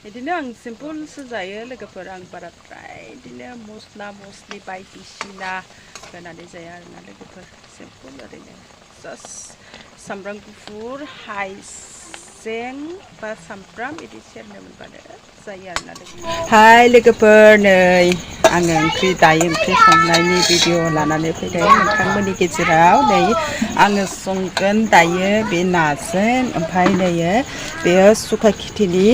बिदिनो आं सिम्पोलसो जायो लोगोफोर आं बाराद्राय बिदिनो मस्ला मस्लि बायदिसिना होनानै जाया आरोना लोगोफोर सिम्पोल ओरैनो जास्ट सामब्राम गुफुर हाइजें बा सामब्राम बिदि सेरनो मोनबानो जायो आरोना लोगोफोर। हाय लोगोफोर नै आङो ओंख्रि संनायनि भिडिअ लानानै फैदों नोंथांमोननि गेजेराव नै आङो संगोन दायो बे नाजों ओमफ्राय नैयो बेयो सुखा खेथिनि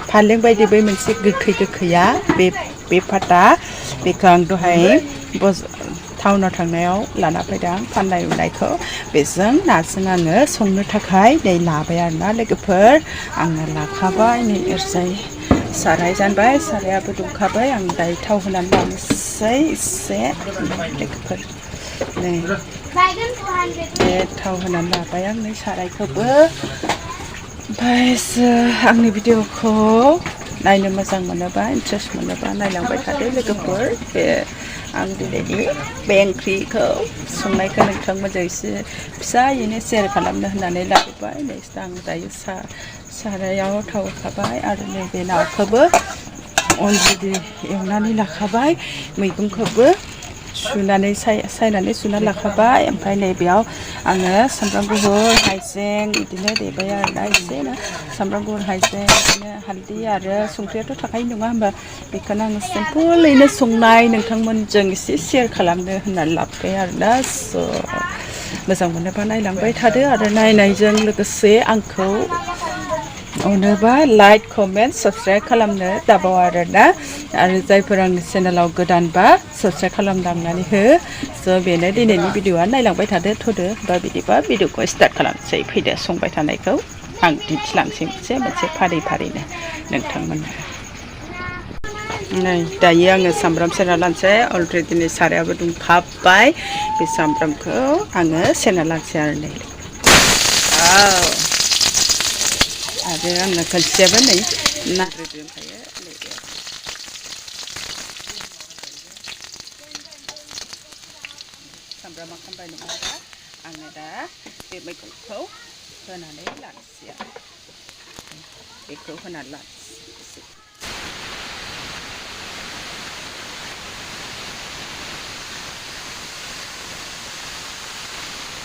फालें बायदि बै मोनसे गोखैया बे फाथा बेखौ आं दहाय टाउनाव थांनायाव लाना फैदों फाननाय नुनायखौ बेजों नाजों आङो संनो थाखाय नै लाबाय आरोना लोगोफोर आङो लाखाबाय नै ओरैजाय साराय जानबाय सारायाबो दुंखाबाय आं दायो थाव होनानै लानोसै एसे लोगोफोर नै बे थाव होनानै लाबाय आं नै सारायखौबो ओमफ्राय आंनि भिडिअखौ नायनो मोजां मोनोबा इन्ट्रेस्ट मोनोबा नायलांबाय थादो लोगोफोर बे आं दिनैनि बे ओंख्रिखौ संनायखौ नोंथांमोनजों एसे फिसायैनो सेयार खालामनो होननानै लाबोबाय नेक्स्ट आं दायो सारायाव थाव होखाबाय आरो नैबे नाखौबो अलरेडि एवनानै लाखाबाय मैगंखौबो सुनानै सायनानै सुना लाखाबाय ओमफ्राय नैबेयाव आङो सामब्राम गुफुर हाइजें बिदिनो देबाय आरोना एसेनो सामब्राम गुफुर हाइजें बिदिनो हालदै आरो संख्रियाथ' थाखायो नङा होमबा बेखौनो आङो सिम्पोलैनो संनाय नोंथांमोनजों एसे सेयार खालामनो होननानै लाबोबाय आरोना स' मोजां मोनोबा नायलांबाय थादो आरो नायनायजों लोगोसे आंखौ अनोबा लाइक कमेन्ट साबस्क्राइब खालामनो दाबाव आरोना आरो जायफोर आंनि चेनेलाव गोदानबा साबस्क्राइब खालामलांनानै हो स' बेनो दिनैनि भिडिअ'आ नायलांबाय थादो थ'दो बा बिदिबा भिडिअ'खौ स्टार्ट खालामसै फैदो संबाय थानायखौ आं दिन्थिलांसै मोनसे फारिनो नोंथांमोननो नै दायो आङो सामब्राम सेरना लानोसै अलरेडि नै सारायाबो दुंखाबाय बे सामब्रामखौ आङो सेरना लानोसै आरो नै आरो आङो खोनसेयाबो नै नाग्रोदो ओमफ्रायो नैबे सामब्रामा खामबाय नङा होमबा आङो दा बे मैगंखौ होनानै लानोसै आरो बेखौ होनानै लानोसै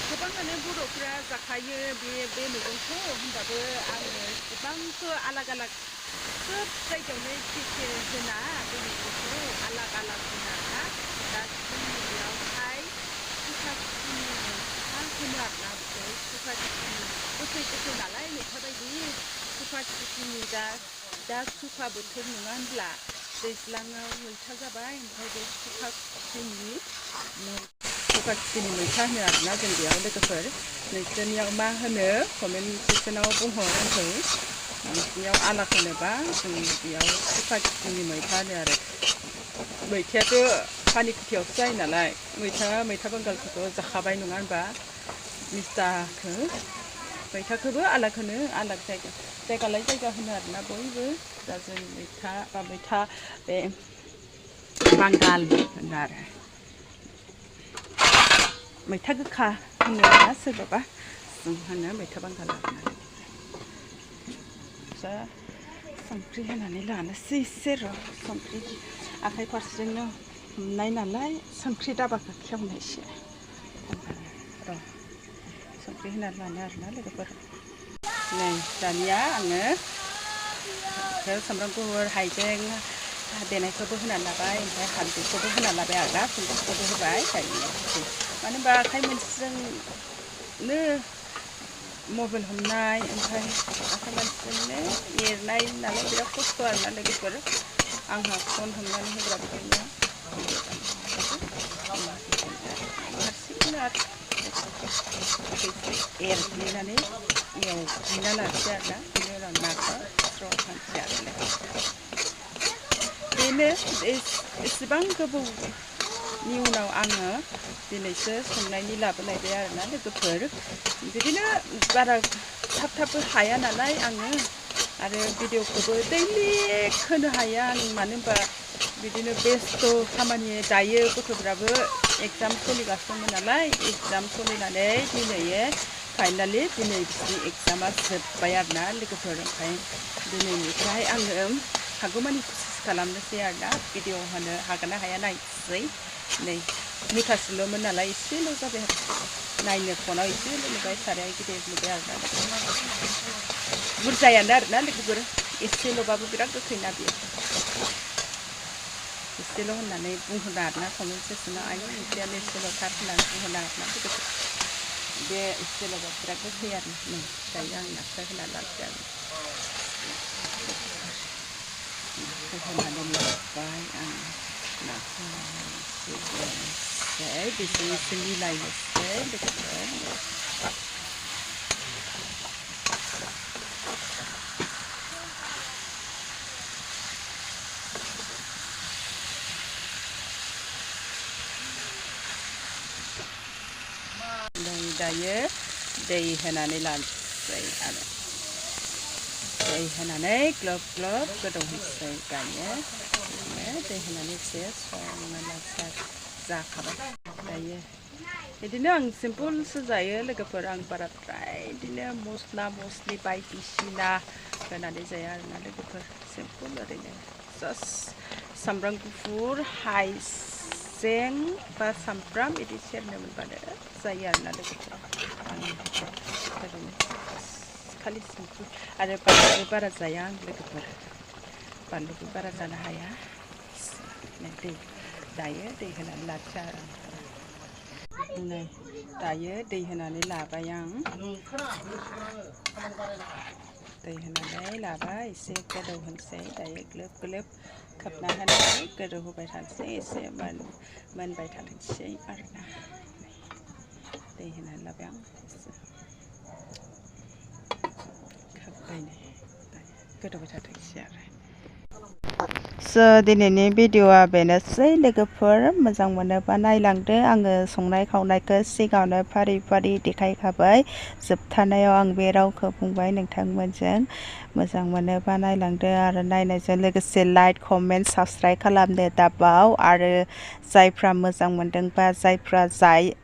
गोबाङानो बर'फ्रा जाखायो बे मैगंखौ होनबाबो आङो एसेबांथ' आलाग सोब जायगायावनो एखे होना बे मैगंखौ आलाग होना ना दा जोंनि बेयावहाय सुखा खुखिनि मैथा होनो आरोना बेखौ सुखा खुखिनि गोखै नालाय मैथा बायदि सुखा खुखिनि दा सुखा बोथोर नङा होनब्ला दैज्लाङाव मैथा जाबाय ओमफ्राय बे सुखा खुखिनि मैथा होनो आरोना जों बेयाव लोगोफोर नोंसोरनियाव मा होनो कमेन्ट सेक्सनाव बुंहर आंखौ नोंसोरनियाव आलाग होनोबा जों बेयाव सुखा खुखिनि मैथा होनो आरो मैथायाथ' पानि खुथियावसो जायो नालाय मैथा बांगालखौथ' जाखाबाय नङा होनबा मिस्थाखौ मैथाखौबो आलाग होनो आलाग जायगा लायै जायगा होनो आरोना बयबो दा जों मैथा बे बांगाल होनो आरो मैथा गोखा होनो ना सोरबाबा जों होनो मैथा बांगाल आरोना फिसा संख्रि होनानै लानोसै एसे र' संख्रि आखाइ फारसेजोंनो हमनाय नालाय संख्रि दाबाखौ खेवनायसै र' संख्रि होनानै लानो आरोना लोगोफोर नै दानिया आङो सामब्राम गुफुर हाइजें देनायखौबो होनानै लाबाय ओमफ्राय हालदैखौबो होनानै लाबाय आरोना संख्रिखौबो होबाय दायो मानो होनबा आखाइ मोनसेजोंनो मबाइल हमनाय ओमफ्राय आखाइ मोनसेजोंनो एरनाय नालाय बिराद खस्थ' आरोना लोगोफोर आंहा फन हमनानै होग्राबो गैया हारसिंनो आरो एरग्लिनानै एवग्लिना लानोसै आरोना बिनि उनाव नाखौ स्र' होनोसै आरो बेनो एसेबां गोबावनि उनाव आङो दिनैसो संनायनि लाबोलायबाय आरोना लोगोफोर बिदिनो बारा थाबबो हाया नालाय आङो आरो भिडिअखौबो दैलि होनो हाया आं मानो होनबा बिदिनो बेस्थ' खामानि दायो गथ'फ्राबो एगजाम सोलिगासिनो दङ नालाय एगजाम सोलिनानै दिनै फाइनालि दिनै बिसोरनि एग्जामा जोब्बाय आरोना लोगोफोर ओमफ्राय दिनैनिफ्राय आङो हागौमानि कसिस खालामनोसै आरोना भिडिअ होनो हागोन ना हाया नायसै नै मुथासेल'मोन नालाय एसेल' जाबाय नायनो फनाव एसेल' नुबाय साराया गिदिर नुबाय आरोना बुरजायानो आरोना लोगोफोर एसेल'बाबो बिराद गोखैना बियो एसेल' होननानै बुंहोनो आरोना कमेन्ट सेक्सनाव आयौ ओंख्रियानो एसेल'थार होननानै बुंहोनो आरोना लोगोफोर बे एसेल'बा बिराद गोखै आरो नै दायो आं नाखौ होना लानोसै आरो नाखौ होनानै लाबाय आं नाखौ एसे बेसे एसे मिलायनोसै लोगोफोर दायो दै होनानै लानोसै आरो दै होनानै ग्लब ग्लब गोदौहोसै दायो दै होनानै एसे संना लानोसै जाखाबाय दायो बिदिनो आं सिम्पोलसो जायो लोगोफोर आं बाराद्राय बिदिनो मस्ला मस्लि बायदिसिना होनानै जाया आरोना लोगोफोर सिम्पोल ओरैनो जास्ट सामब्राम गुफुर हाइजें बा सामब्राम बिदि सेरनो मोनबानो जायो आरोना लोगोफोर ओरैनो खालि सिम्पोल आरो बानलुबो बारा जाया आं लोगोफोर बानलुबो बारा जानो हाया दै दायो दै होनानै लानोसै आरो आं नै दायो दै होनानै लाबाय आं दै होनानै लाबाय एसे गोदौ होनोसै दायो ग्लोब ग्लोब खोबना होनानै गोदौ होबाय थानोसै एसे मोनबाय थाथोंसै आरोना दै होनानै लाबाय आं खोब्बायनो दायो गोदौबाय थाथोंसै आरो दिनैनि भिडिअ'आ बेनोसै लोगोफोर मोजां मोनोबा नायलांदो आङो संनाय खावनायखौ सिगाङावनो फारि फारि देखायखाबाय जोबथारनायाव आं बे रावखौ बुंबाय नोंथांमोनजों मोजां मोनोबा नायलांदो आरो नायनायजों लोगोसे लाइक कमेन्ट साबस्क्राइब खालामदो दाबाव आरो जायफ्रा मोजां मोनदोंबा जायफ्रा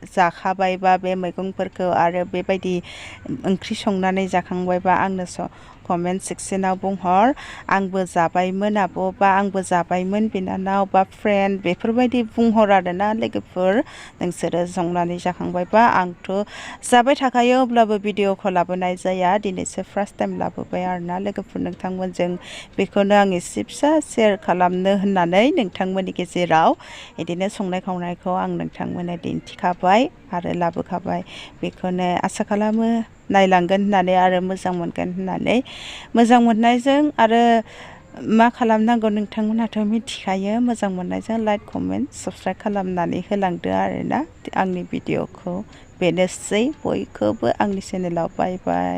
जाखाबायबा बे मैगंफोरखौ आरो बेबायदि ओंख्रि संनानै जाखांबायबा आंनो कमेन्ट सेक्सनाव बुंहर आंबो जाबायमोन आब' बा आंबो जाबायमोन बिनानाव बा फ्रेन्ड बेफोरबायदि बुंहर आरोना लोगोफोर नोंसोरो संनानै जाखांबायबा आंथ' जाबाय थाखायो अब्लाबो भिडिअखौ लाबोनाय जाया दिनैसो फार्स्ट टाइम लाबोबाय आरोना लोगोफोर नोंथांमोनजों बेखौनो आं एसे फिसा शेयार खालामनो होननानै नोंथांमोननि गेजेराव बिदिनो संनाय खावनायखौ आं नोंथांमोननो दिन्थिखाबाय आरो लाबोखाबाय बेखौनो आसा खालामो नायलांगोन होननानै आरो मोजां मोनगोन होननानै मोजां मोननायजों आरो मा खालामनांगौ नोंथांमोनहाथ' मिथिखायो मोजां मोननायजों लाइक कमेन्ट साबस्क्राइब खालामनानै होलांदो आरोना आंनि भिडिअखौ बेनोसै बयखौबो आंनि चेनेलाव बाय बाय